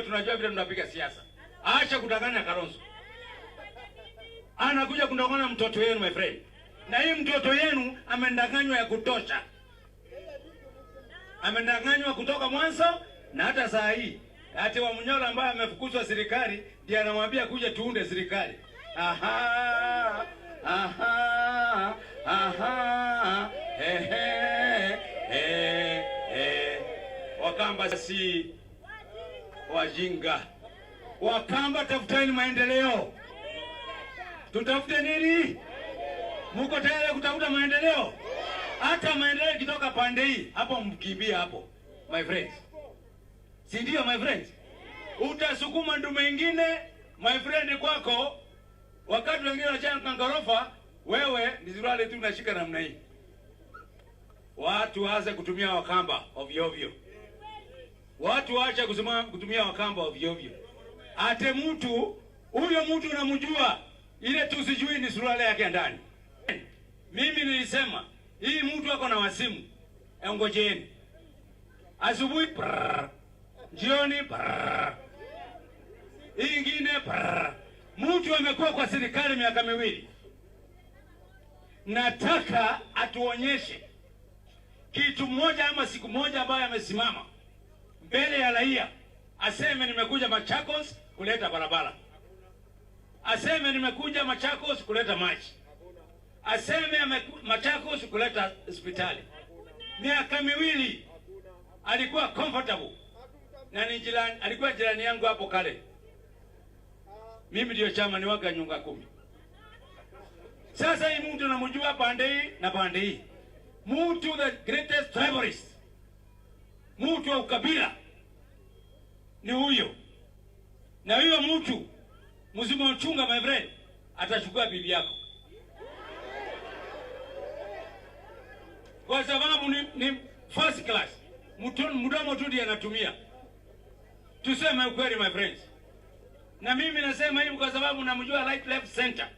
Tunajua vile tunapiga siasa. Acha kudanganya Kalonzo. Anakuja kudanganya mtoto wenu, my friend, na hii mtoto yenu amedanganywa ya kutosha, amedanganywa kutoka mwanzo na hata saa hii. Ati Wamunyoro ambaye amefukuzwa serikali ndiye anamwambia kuja tuunde serikali. Aha, aha, aha, ehe, eh, eh. Wakamba si wajinga. Wakamba, tafuteni maendeleo. Tutafute nini? Muko tayari kutafuta maendeleo? Hata maendeleo ikitoka pande hii, hapo mkimbie hapo, my friends. Si ndio, my friends? Utasukuma ndume ingine, my friend, kwako, wakati wengine wanachana kangorofa, wewe ni suruali tu unashika namna hii. Watu waanze kutumia Wakamba ovyo ovyo. Watu waache kutumia Wakamba ovyo ovyo. Ate mtu huyo, mtu unamjua, ile tu sijui ni suruali yake ya ndani. Mimi nilisema hii mtu ako na wazimu, engojeni asubuhi prrr, jioni prrr, hii ingine prrr. Mtu amekuwa kwa serikali miaka 2, nataka atuonyeshe kitu moja ama siku moja ambayo amesimama mbele ya raia aseme nimekuja Machakos kuleta barabara, aseme nimekuja Machakos kuleta maji, aseme Machakos kuleta hospitali. Miaka 2 alikuwa comfortable na ni jirani, alikuwa jirani yangu hapo kale. Mimi ndio chama ni waka nyumba kumi. Sasa hii mtu namjua pande hii na pande hii, mtu the greatest tribalist, mtu wa ukabila ni huyo, na huyo mtu msimchunga, my friend, atachukua bibi yako kwa sababu ni first class. Mtu mdomo tu ndiye anatumia. Tuseme ukweli, my friends, na mimi nasema hivi kwa sababu namjua right, left, center.